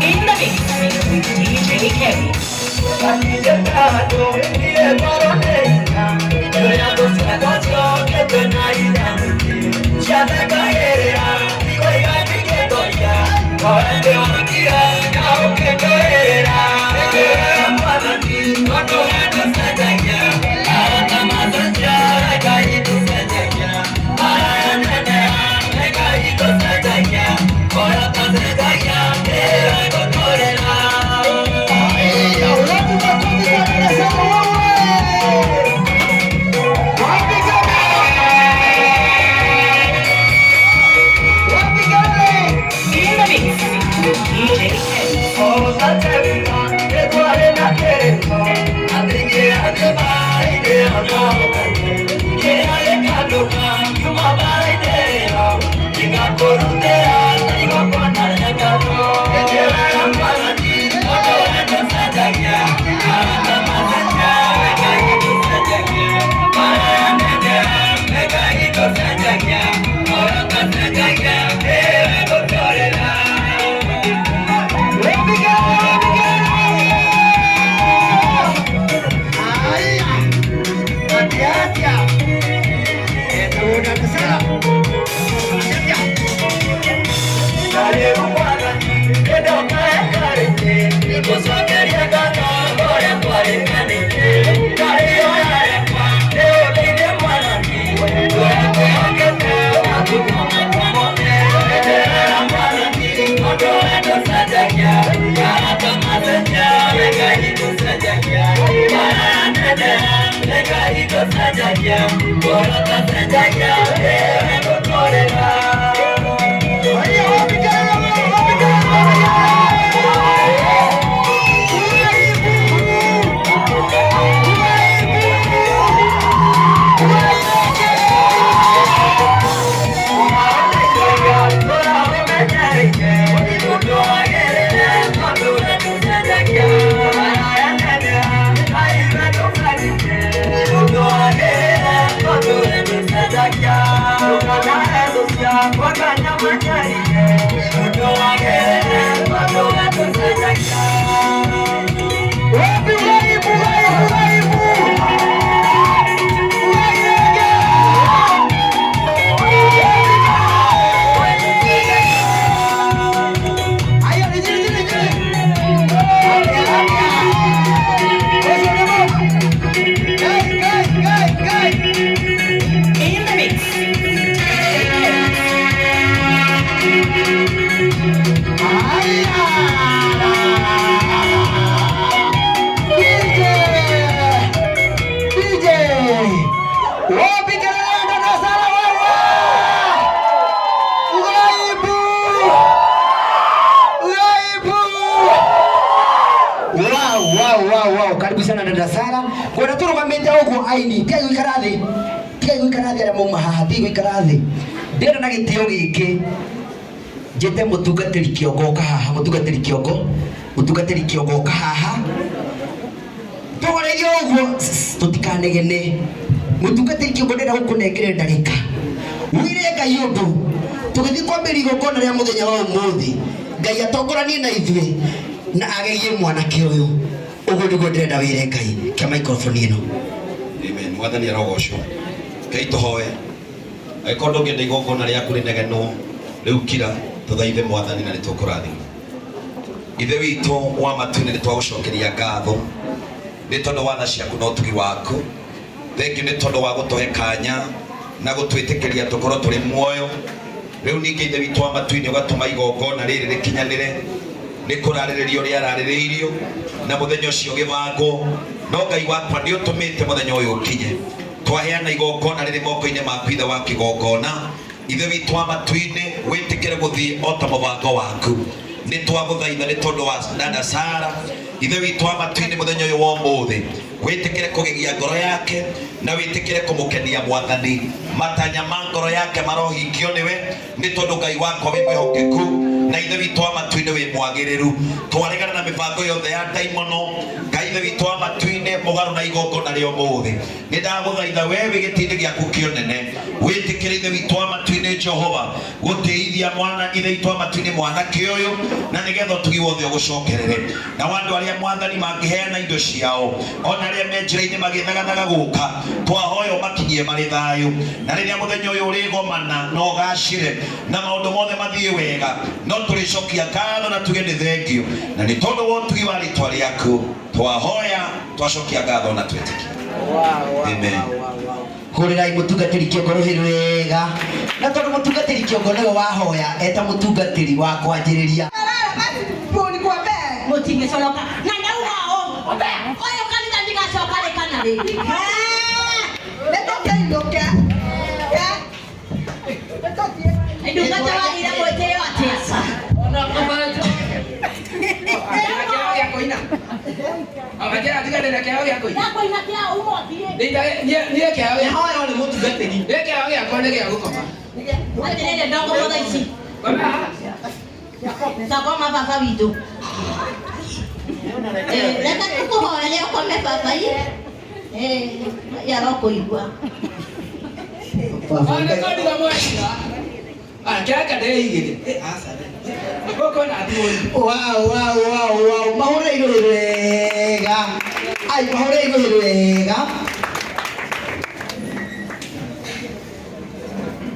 In the mix with DJ Kelly. In the mix with DJ Kelly. In the mix with DJ Kelly. Sana dada Sara. Ngwenda tũrũgamĩte ũguo aini, tigai gũikara thĩ, tigai gũikara thĩ arĩa mauma haha, tigai gũikara thĩ. Ndĩrenda na gĩtĩo gĩkĩ njĩte mũtungatĩri kĩongo ũka haha, mũtungatĩri kĩongo, mũtungatĩri kĩongo ũka haha. Tũhorerie ũguo, tũtikanegene. Mũtungatĩri kĩongo ndĩrenda gũkũnengere ndagĩka wĩre Ngai ũndũ tũgĩthiĩ kwambĩrĩria igongona rĩa mũthenya wa ũmũthĩ. Ngai atongoranie na ithuĩ na agegie mwanake ũyũ. Ũguo nĩguo ndĩrenda wĩre Ngai. Kĩa microphone ĩno. Amen. Mwathani arogocwo. Ngai tũhoe. Angĩkorwo ndũngĩenda igongona rĩaku rĩnegenwo, rĩu kira tũthaithe Mwathani na nĩtũkũrathima. Ithe witũ wa matu-inĩ, nĩtwagũcokeria ngatho nĩ tondũ wa tha ciaku na ũtugi waku. Thengiũ nĩ tondũ wa gũtũhe kanya na gũtwĩtĩkĩria tũkorwo tũrĩ muoyo. Rĩu ningĩ Ithe witũ wa matu-inĩ ũgatũma igongona rĩrĩ rĩkinyanĩre, nĩ kũrarĩrĩrio rĩararĩrĩirio na mũthenya ũcio ũgĩbangwo, no Ngai wakwa nĩ ũtũmĩte mũthenya ũyũ ũkinye. Twaheana igongona rĩrĩ moko-inĩ maku Ithe wa kĩgongona. Ithe witũ wa matu-inĩ, wĩtĩkĩre gũthiĩ o ta mũbango waku. Nĩ twagũthaitha nĩ tondũ wa dada Sara. Ithe witũ wa matu-inĩ, mũthenya ũyũ wa ũmũthĩ wĩtĩkĩre kũgegia ngoro yake na wĩtĩkĩre kũmũkenia Mwathani. Matanya ma ngoro yake marohingio nĩwe, nĩ tondũ Ngai wakwa wĩ mwĩhokeku na Ithe witũ wa matu-inĩ wĩ mwagĩrĩru. Twaregana na mĩbango yothe ya ndaimono. Ngai Ithe witũ wa matu-inĩ, mũgarũ na igongona rĩa ũmũthĩ, nĩ ndagũthaitha we wĩ gĩtĩ-inĩ gĩaku kĩonene, wĩtĩkĩre Ithe witũ wa matu-inĩ Jehova gũtĩithia mwana Ithe witũ wa matu-inĩ mwanake ũyũ, na nĩgetha ũtugi wothe ũgũcokerere. Na andũ arĩa Mwathani mangĩheana indo ciao, ona arĩa me njĩra-inĩ magĩthagathaga gũka, twahoya ũmakinyie marĩ thayũ. Na rĩrĩa mũthenya ũyũ ũrĩgomana na ũgacĩre na maũndũ mothe mathiĩ wega, no tũrĩcokia ngatho na tuge nĩ thengio, na nĩ tondũ wa ũtugi wa rĩtwa rĩaku twahoya, twacokia ngatho na twĩtĩkia. Amen. Hũrĩrai mũtungatĩri kĩongo rũhĩ rwega, na tondũ mũtungatĩri kĩongo nĩwe wahoya eta mũtungatĩri wa kwanjĩrĩria. Mũtingĩconoka na ndauga ũũ, ũyũ kanitha ndigacoka rĩ kana rĩ. Ndungata wagire mwĩtĩo atĩa? Ndakũina kĩa uma ũthiĩ. Atĩrĩrĩ, ndokoma thaa ici, ndakoma baba witũ. Reke tũkũhoere ũkome baba i yarokũigua. Baba Ngai. Wow, wow, wow, wow. Mahũrĩre igũrũ wega. Ai, mahũrĩre igũrũ wega.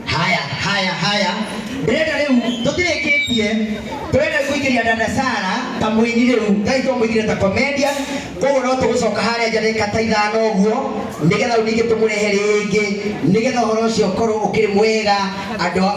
Haya, haya, haya. Ndĩrenda rĩu tũtirĩkĩtie, tũrenda kũingĩria dada Sara ta mũini rĩu. Ngai twamũingĩria ta comedian, koguo no tũgũcoka harĩa nja ndagĩka ta 5 ũguo, nĩgetha rĩu ningĩ tũmũrehe rĩngĩ, nĩgetha ũhoro ũcio ũkorwo ũkĩrĩ mwega andũ a